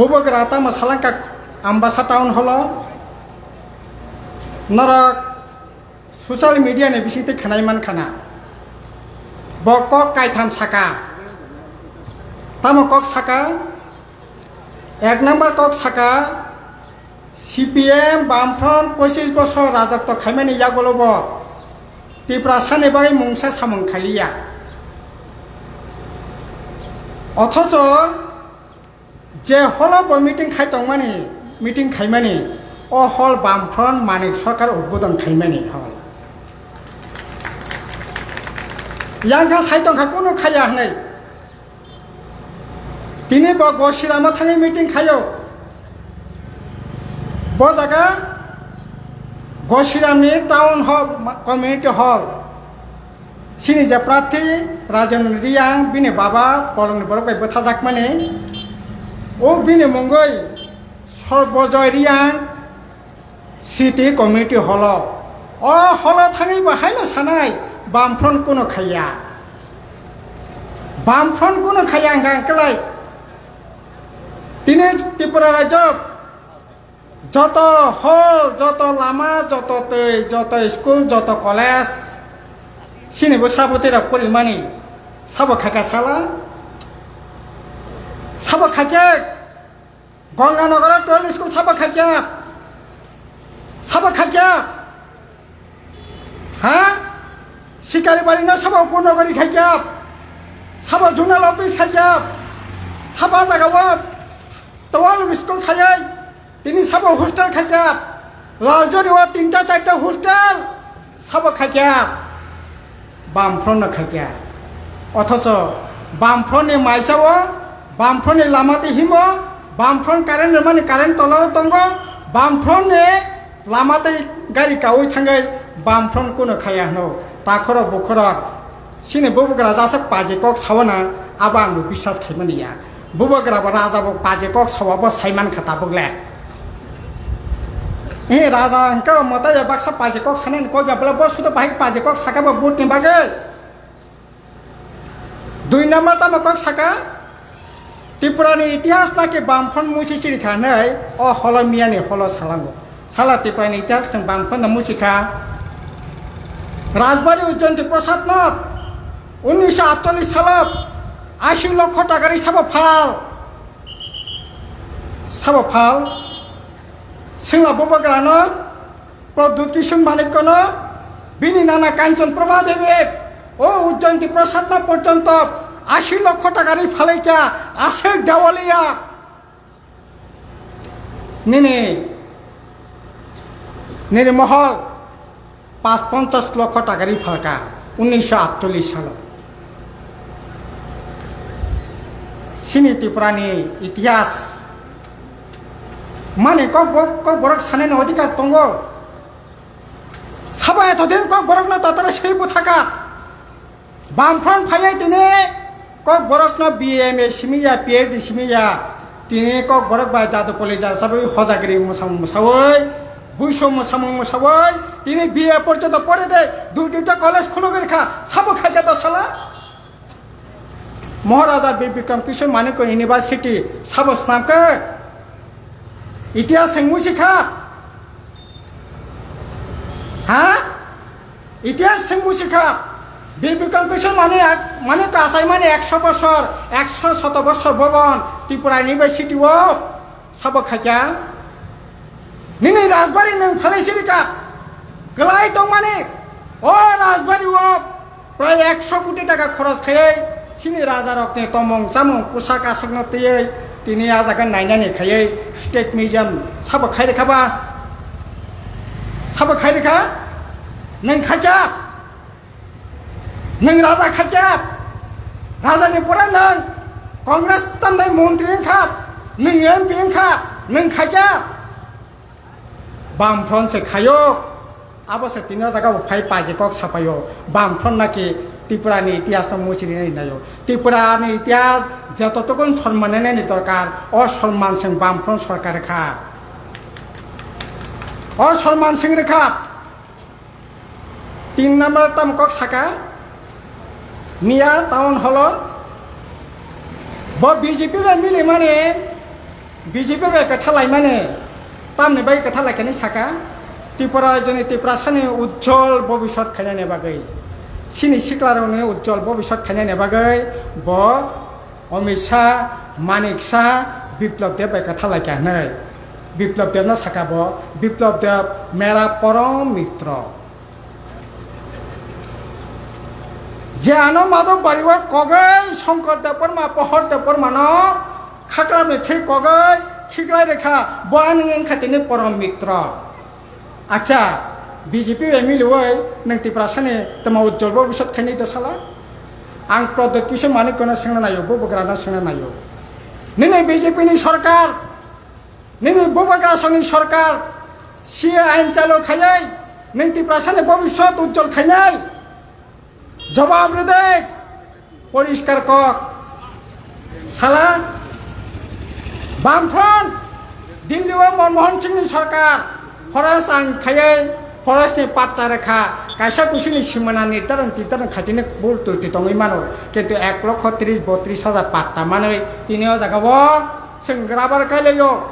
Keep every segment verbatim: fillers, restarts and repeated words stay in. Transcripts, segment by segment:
Bubagra tamo salangka Ambasa town hall o, norok social media ni bisingtwi khwnai mankha na. Bo kok kaitham saka. Tamo kok saka? Ek number kok saka, C P M Bamfront pochish bosor rajotw khaimani yagulo bo Tiprasani bagwi mungsa samung khailiya. Othocho je holo bo meeting khai tongmani, meeting khaimani, o hol Bamfront Manik Sarkar udbodon khaimani hol. Yang kha sai tongkha, kunu khaiya hwnwi. Tini bo Gosiramo thangwi meeting khaio. Bo jaga Gosiramni town hall, community hall. Sini je prarthi Rajan Riyang, bini baba Polongni borok bai bwthajakmani. O bini mungwi Sorbojoy Riyang, City Committee holo. O holo thangwi bo haino sanai, Bamfront kuno khaiya. Bamfront kuno khaiya hwnkha hwnkhe lai. Tini Tripura rajyo joto hall, joto lama, joto twi, joto school, joto college, sini bo sabo tei rok porimani. Sabo khaikha sala. Sabo khaikhe Ganganagaro twelve school sabo khaikya? Sabo khaikya? Ha? Sikaribari no sabo Upanagari khaikya? Sabo zonal office khaikya? Sabo jaga o twelve school khayai, tini sabo hostel khaikya? Laljori o tinta charta hostel sabo khaikya? Bamfront no khaikya. Othocho Bamfront ni maisa o, Bamfront ni lama tei himo, Bamfront current rwmani current tola o tongo, Bamfront ni lama tei gari kaui thangwi Bamfront kuno khaiya hwno. Takhorok bukhorok, sini bubagra jasa paji kok sawana, abo ang bo biswas khaimani ya. Bubagra bo raja bo paje kok sawa bo saiman kha tabuk le. Eh, raja hwnkhe mwtai ya baksa paje kok sanani kok ya bwle bo sudo bahai paje kok saka bo vote ni bagwi. Dui number tamo kok saka, Tripura ni itihas naki Bamfront musi chiri kha hwnwi o holo miya ni holo salango. Sala Tripura ni itihas chwng Bamfront no musi kha. Rajbari Ujjayanta Prasad no unnisho atchollish salo ashi lokho taka ri sabo phal. Sabo phal. Singla bubagrano Pradyut Kishore Manikya no bini nana Kanchan Prabha Devi o Ujjayanta Prasad no porjonto ashi lokho taka ri phalai kha aswk Dewaliya. Nini, nini mohol pas ponchas lokho taka ri phalka unnisho atchollish salo. Sini Tripura ni itihas mani kok bo-, kok borok sanani odhikar tongo. Sabo etodin kok borok no totoro sei buthaka. Bamfront phaiya tini kok borokno B A M A simi ya, P H D simi ya. Tini kok borok bai jadu poli ja sabai hojagri mwsamung mwsawi, buiso mwsamung mwsawi, tini B A porjonto pore de, dui duita college khulugwi rikha, sabo khaikha do sala. Maharaja Bir Bikram Kishore Manikya University sabo swnamkha. Itihas swng musi kha. Ha? Itihas swng musi kha. Bir Bikram Kishore mani, mani kasaimani ekso bosor, ekso shoto bosor bobon Tripura University o sabo khaikha. Nini rajbari nwng phalai sirika. Kwlai tongmani o rajbari o prai ekso koti taka khoros khaiwi sini rajarokni tomong chamung pusa kasukno twiwi tini a jaga nainani khaiwi State Museum sabo khai rikha ba? Sabo khai rikha? Nwng khaikha? Nwng raja khaikha? Rajani pore nwng Congress tamnai montri wngkha, nwng M P wngkha, nwng khaikha? Bamfront se khayo, abo se tini o jaga bo phai paji kok sapaio. Bamfront naki Tripura ni itihas no muchiri nai naio. Tripura ni itihas joto tokon sonman nai nai ni dorkar. O sonman seng Bamfront sorkar kha. O sonman seng rikha. Tin number tam kok saka. Miya town hall o bo B J P bai mili mani B J P bai kwtha laimani, tamni bai kwtha laikhani saka, Tripura rajyoni Tiprasani ujjol bobisot khainani bagwi, chini siklarokni ujjol bobisot khainani bagwi bo Amit Shah, Manik Saha, Biplab Deb bai kwtha laikha hwnwi. Biplab Debno saka bo, Biplab Deb mera porom mitro. Je ano Madhobari o kogwi Shankar Debbarma, Pohor Debbarmano khaklamni thwi kogwi khiklai rwkha, bo ani wngkha tini porom mitro. Acha, B J P bai miliwi nwng Tiprasani tamo ujjol bobisot khainai do sala? Ang Pradyot Kishore Manikno swngna naio, Bubagrano swngna naio. Nini B J P ni sorkar, nini Bubagra songni sorkar, C A ain chalo khaiwi nwng Tiprasani bobisot ujjol khainai? Jobab rwdi, poriskar kok. Sala, Bamfront, Delhi o Manmohan Singh ni sorkar, forest ain khaiwi forest ni patta rwkha, kaisa kusuni simana nirdaron tirdaron khaitini bul tulti tongwi mano, kintu ek lokho tris botris hajar patta manwi tini o jaga o chwng rubber kailaio.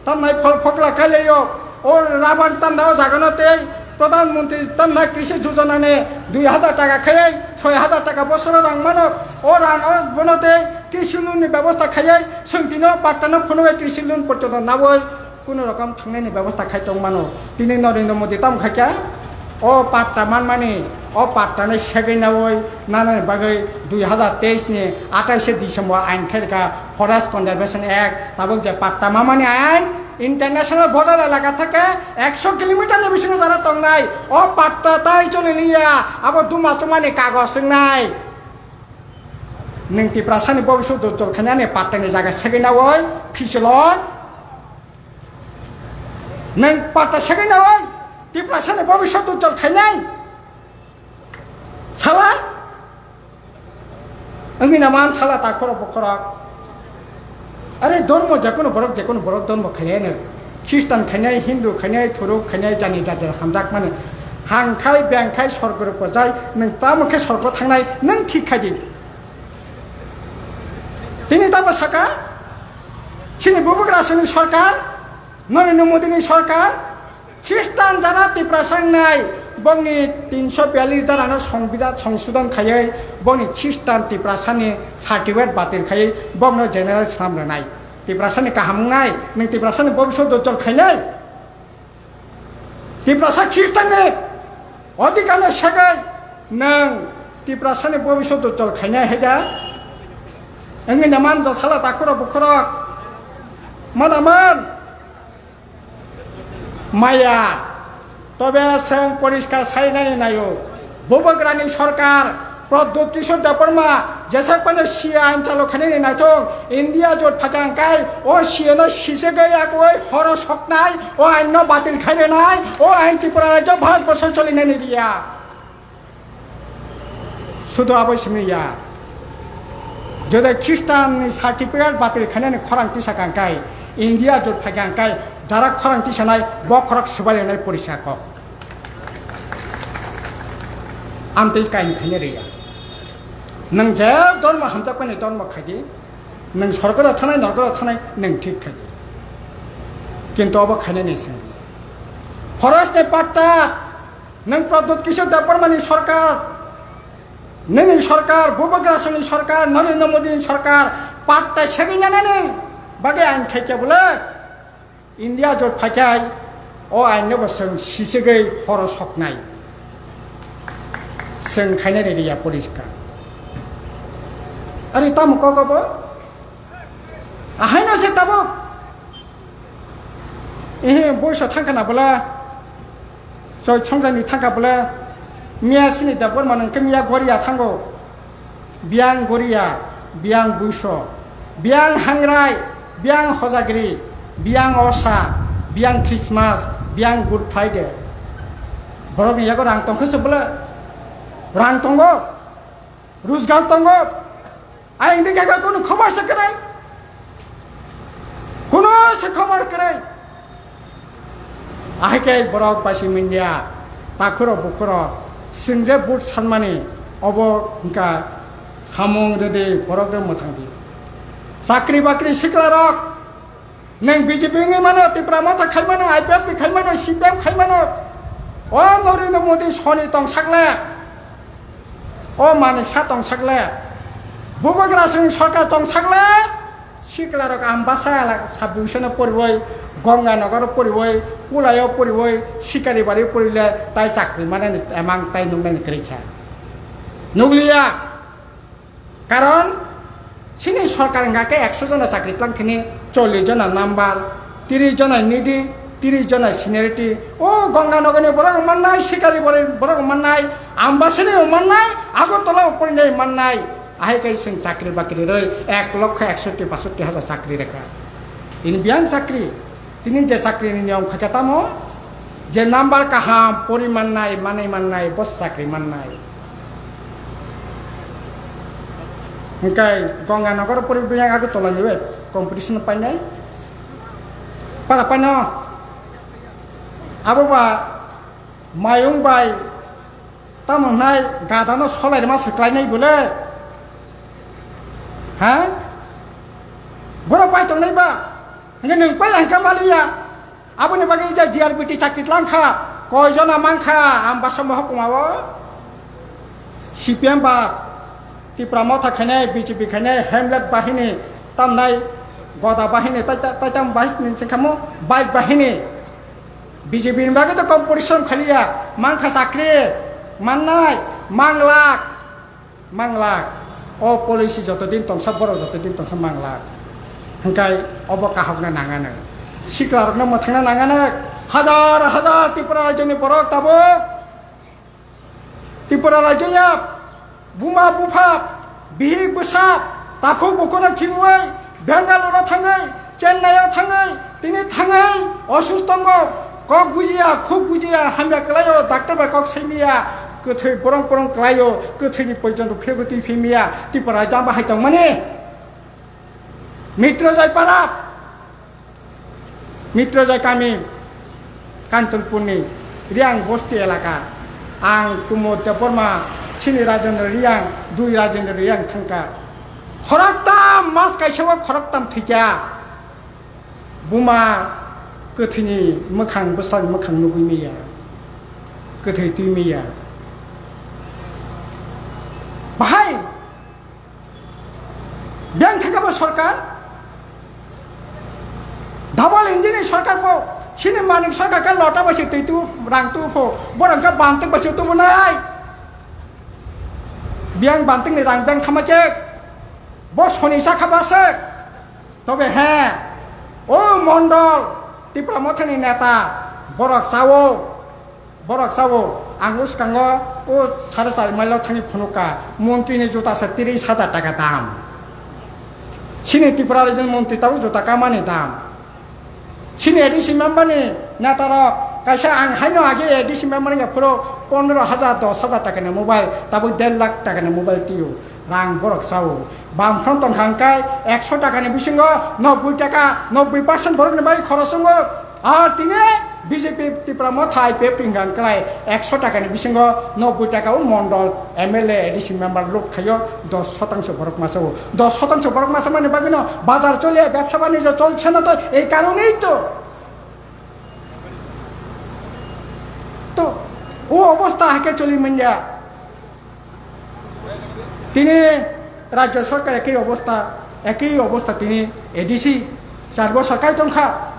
Tamnai phol phokla kailaio. O raban tamna o jagano tei Pradhan Mantri tamna Krishi Yojana ni dui hajar taka khaiwi soi hajar taka bosoro rang mano. O rang o bono tei Krishi loan ni bebosta khaiwi chwng tino patta no phunugwi Krishi loan porjonto nawi kuno rokom thangnani bebosta khai tong mano. Tini Narendra Modi tamo khaikha? O patta manmani, o patta no segwi nawi nanani bagwi dui hajar teis ni atais December ain khairkha Forest Conservation Act, tabuk je patta mamani ain, international border elaka theke ekso kilometer ni bisingo jara tongnai, o patta tai choli liya, abo duma chumani kagoj wngnai. Nwng Tiprasani bobiswt ujjol khainani patta ni jaga segwi nawi phichiloi. Nwng patta segwi nawi Tiprasani bobiswt ujjol khainai. Sala? Wngwi na man sala takhorok bokhorok. Are dhormo jekono borok, jekono borok dhormo khainai no. Khristan khainai, Hindu khainai, Thuruk khainai, jani jajar hamjak mani. Hangkhai, bengkhai, sorgo rok pojai, nwng tamo khe sorgo thangnai, nwng thik khai di. Tini tamo saka, chini Bubagra songni sorkar, Narendra Modi ni sorkar, Khristan jara Tiprasa wngnai, bongni tinsho biyallis darano songbidan songsodon khaiwi bongni Khristan Tiprasani certificate batil khaiwi bongno general swnam rwnai. Tiprasani kaham wngnai, nwng Tiprasani bobiswt ujjol khainai. Tiprasa Khristanni odhikarno segwi nwng Tiprasani bobiswt ujjol khainai hai da? Wngwi naman josala takhorok bukhorok. Manaman. Maya, tobe chwng poriskar sarinani naio, Bubagrani sorkar, Pradyut Kishore Debbarma, jesakmano C A ain chalo khainani naithok, India jot phaikha hwnkhe, o C A no sisegwi yakwi horo soknai, o ain no batil khai rwnai, o ain Tripura rajyo Bharat borsho cholinani riya. Sudu abo simi ya. Jodi Khristanni certificate batil khainani khorang tisa kangkai, India jot phaikha hwnkhe, dara khorang tisanai, bo khorok swbai rwnai porisa kok. Amtwi kain khaina rwya. Nwng je dhormo hamjakmani dhormo khaidi, nwng sorgoro thanai, norgoro thanai, nwng thik khaidi. Kintu abo khainani simi. Forest ni patta, nwng Pradyut Kishore Debbarmani sorkar, nini sorkar, Bubagra songni sorkar, Narendra Modi ni sorkar, patta segwi nanani bagwi ain khaikha bole, India jot phaikhai, o ain no bo chwng sisegwi horo soknai. Chwng khainani riya poriskar. Ari tamo kok abo? Ahaino se tabuk. Ehe, boiso thangkha na bwla? Choi Songkranti thangkha bwla? Miya sini da borma nang khe miya goria thango. Biyang goria, biyang boiso, biyang hangrai, biyang hojagri, biyang osa, biyang Christmas, biyang Good Friday. Borokni yago rang tongkha se bwla? Rang tongo? Rojgar tongo? Ayang dikhe khe kunu khobor se kwrwi? Kunu se khobor kwrwi? Ahai khe borok basi mindia, takhuro bukhuro, chwng je vote sanmani, obo hwnkha samung rwdi borok rok mwthang di. Chakri bakri sikla rok, Nwng B J P wngwi mano, Tipra Motha khai mano, I P F T khai mano, C P M khai mano. O Narendra Modi soni tongsak le, o Manik Saha tongsak le, Bubagra Singh sarkar tongsak le, sikla rok Ambasa elak sub division o poriwi, Ganga Nagar o poriwi, Kulai o poriwi, Sikari Bari o poriwi le tai chakri manani emang tai nuknani kwrwi kha. Nukliya. Karon chini sorkar wngkha khe ekso jona chakri tlang thini, chollish jona number, tris jona needy, tris jona seniority. O Ganga Nagarni borok mannai, Sikari Bari borok mannai, Ambasani mannai, Agartala o porinai mannai. Ahai khe chwng chakri bakri rwi ek lokho eksotti basotti hajar chakri rwkha. Ini biyang chakri. Tini je chakri ni niyom khaikha tamo, je number kaham pori mannai, manwi mannai, bo chakri mannai. Hingkai Ganga Nagar pori biyang Agartala ni web competition painai. Para paino. Abo ba mayung bai tamo hnai gada no solai rwma se klainai bole. Ha? Borok pai tongnai ba? Hingke nwng pai ang kha maliya. Aboni bagwi je G R B T chakri tlang kha, koi jona mang kha, Ambasa mohokuma o? C P M ba Tipra Motha khainai, B J P khainai, Hamlet bahini, tamnai, Goda bahini, tai, tai, tai tam bahini singkhamu, bike bahini. B J P ni bagwi to competition khaliya, mang kha chakri, mannai, manglak. Manglak. O policy joto din tongsa, borok joto din tongsa manglak. Hingkai obo kahokna nangano. Siklarokno mwthangna nangano. Hajar hajar Tripura rajyoni borok tabuk Tripura rajya buma bupha, bihik bwsa, takhuk bukhukno khibiwi Bengaluru thangwi, Chennai o thangwi, tini thangwi osusto tongo, kok bujiya, khuk bujiya, hamya kwlaio, doctor bai kok saimiya, kwthwi borong borong kwlaio, kwthwini poijon rok phego twi phimiya, Tripura jamba hai tongmani. Mitrojai para, Mitrojai kami, Kanchanpurni Riang bosti elaka, ang Kumud Debbarma, sini Rajendra Riang, dui Rajendra Riang thangka. Khoroktam mas kaisa o khoroktam thwikha. Buma kwthwini mwkhang, bwsani mwkhang nugwi manya, kwthwi twi manya. Bahai biyang thangkha bo sorkar, double engine ni sorkar pho, sini Manik sorkar khe lota bai se twi tu, rang tu pho, borok khe bantik bai se tubunai. Biyang bantik ni rang biyang thama khe bo soni sakha ba se. Tobe he, o mondol, Tipra Mothani neta, borok sao, borok sao, ang uskango o sare char mile o thangwi phunukha, montri ni juta se tris hajar taka dam. Sini Tripura rajyoni montri tabuk juta kamani dam. Sini A D C member ni neta rok kaisa ang haino age A D C member ni phuru pondro hajar, dos hajar taka ni mobile, tabuk der lakh taka ni mobile tio. Rang borok sao. Bamfront tongkha hwnkhe ekso taka ni bisingo nobboi taka, nobboi percent borok ni bai khorok wngo. Ar tini B J P Tipra Motha I P F T hwnkha hwnkhe ekso taka ni bisingo nobboi taka o mondol M L A, A D C member luk khaio dos shotangso borok masa o. Dos shotangso borok masa mani bagwino bazar chole, bebsa banijyo cholse na to ei karonei to. To o obostha hai khe choli manya. Tini rajya sorkar ekhi obostha, ekhi obostha tini A D C char bosor kai tongkha.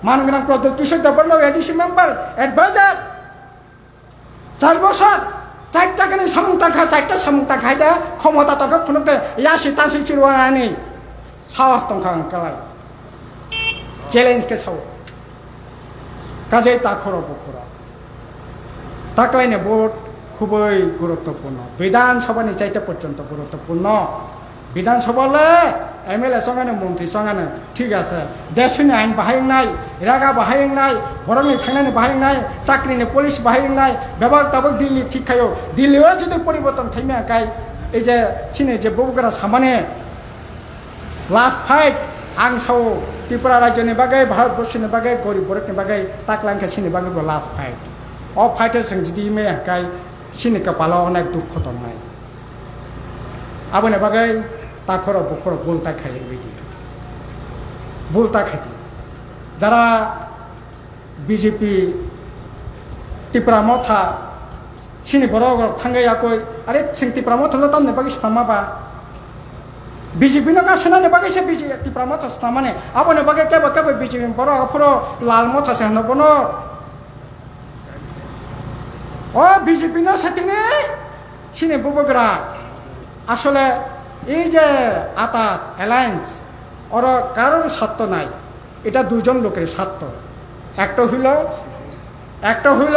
Manwgwnang Pradyot Kishore Debbarma A D C member, advisor. Char bosor, char takani samung tangkha, char ta samung tangkha, hai da khomota tongkha phunuk de, yasi tansi chirwani sahos tongkha ang kalai. Challenge khe sao. Kajai takhoro bukhoro. Taklaini vote khubui guruttopurno. Bidhan Sabhani chaite porjonto guruttopurno. Bidhan Sabha le M L A chongani, montri chongani, thik ase. Desoni ain bahai wngnai, raga bahai wngnai, borokni thangnani bahai wngnai, chakrini policy bahai wngnai, bebak tabuk Delhi thik khaio. Delhi o jodi poriborton thaimya kai, ei je chini je bubagra samani last fight, ang sao Tripura rajyoni bagwi, Bharat borshoni bagwi, gorib borokni bagwi, taklang khe chini bagwi bo last fight. O fight o chwng jodi maya kai, chini kwpalo onek dukho tongnai. Aboni bagwi takhoro bukhoro bul ta khai rwdi. Bul ta khai di. Jara B J P Tipra Motha chini borok rok thangwi yakwi, are chwng Tipra Motha no tamni bagwi swnama ba? B J P no ka swnani bagwi se B J P Tipra Motha swnamani. Aboni bagwi kebo kebo B J P borok aphuru Lal Motha se hwno bono. O B J P no setini chini bubagra asole ei je atat alliance oro karor satto nai. এটা দুজন লোকের স্বার্থ। একটা হইল একটা হইল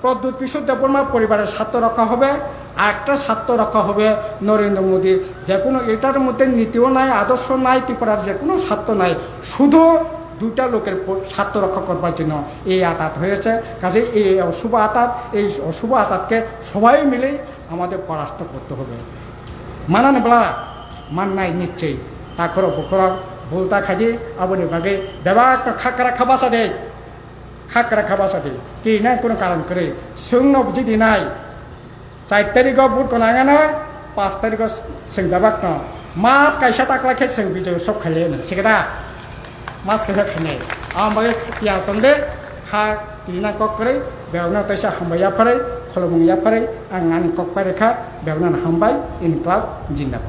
প্রদ্যুৎ কিশোর দেববর্মার পরিবারের স্বার্থ রক্ষা হবে, আর একটা স্বার্থ রক্ষা হবে নরেন্দ্র মোদীর। যে কোনো, এটার মধ্যে নীতিও নাই, আদর্শ নাই, ত্রিপুরার যে কোনো স্বার্থ নাই, শুধু দুইটা লোকের প- স্বার্থ রক্ষা করবার জন্য এই আতাত হয়েছে। কাজেই এই অশুভ আতাত, এই অশুভ আতাতকে সবাই মিলেই আমাদের পরাস্ত করতে হবে। Manani bla, mannai nichchoi. Takhorok bokhorok bul ta khaidi, aboni bagwi bebak no khakra kha basa de. Khakra kha basa de. Twi nang kono karon kwrwi. Chwng no buji di nai. Char tarigo vote kono ang ano, pas tarigo chwng bebak no. Mas kaisa takla khe chwng bijoy sok khaile no. Sikada. Mas kaisa khainai. Ang bagwi tiyar tong de. Kha twi nang kok kwrwi. Bebak no taisa hambai yapharwi, kholomung yapharwi. Ang ani kok pai rwkha. Bebak no hambai. Inklab jindabad.